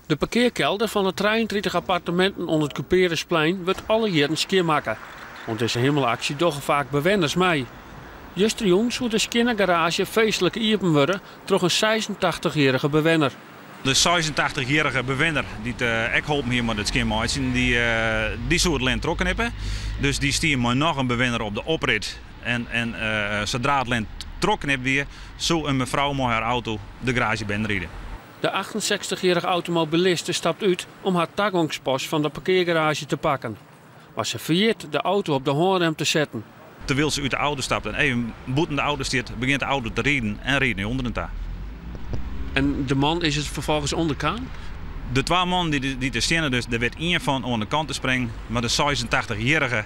De parkearkelder fan de 33 apparteminten oan it Couperusplein wurdt alle jierren skjinmakke. Oan dizze himmelaksje dogge faak bewenners mei. Justerjûn soe de skjinne garaazje feestlik iepen wurde troch in 86-jierrige bewenner. De 86-jierrige bewenner dy't ek holpen hie mei it skjinmeitsjen, dy soe it lint trochknippe. Dus dy stie mei noch in bewenner op de oprit en sadra it lint trochknipt wie, soe in mefrou mei har auto de garaazje binnenride. De 68-jierrige automobiliste stapt út om har tagongspas fan de parkeargaraazje te pakken. Mar se ferjit de auto op de hânrem te setten. Terwyl se út de auto stapt en even bûten de auto stiet, begjint de auto te riden en riidt nei ûnderen ta. En de man is it ferfolgens ûnderkaam? De twa mannen dy't der steane, dus der wit ien fan oan de kant te springen, mar de 86-jierrige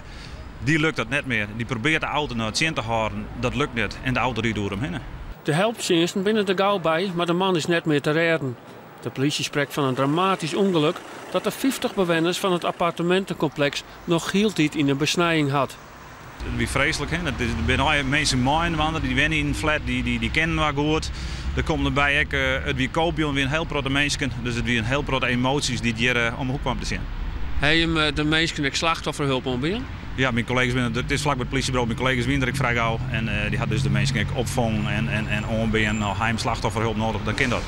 dy lukt dat net mear. Dy probearret de auto noch tsjin te hâlden, dat lukt net en de auto rydt oer him hinne. De helptsjinsten binne der gau by, mar de man is net mear te rêden. De polysje sprekt fan in dramatysk ûngelok dat de 50 bewenners fan it appartemintekompleks noch hieltyd yn 'e besnijing hat. It wie freeslik. Hè? Dat is, der binne allegear minsken mei-inoar, dy wenje yn in flat, dy kenne inoar goed. Der komt derby ek, it wie koopjûn, der wiene in hiel protte minsken. Dus it wie in hiel protte emoasjes dy't hjir om 'e hoek kamen te sjen. Ha jim de minsken ek slachtofferhulp oanbean? Ja, myn kollega's binne, it is flak by it polysjeburo, myn kollega's wiene der ek frij gau. En dy ha dus de minsken ek opfongen en oanbean. No, ha jim slachtofferhulp nedich, dan kin dat.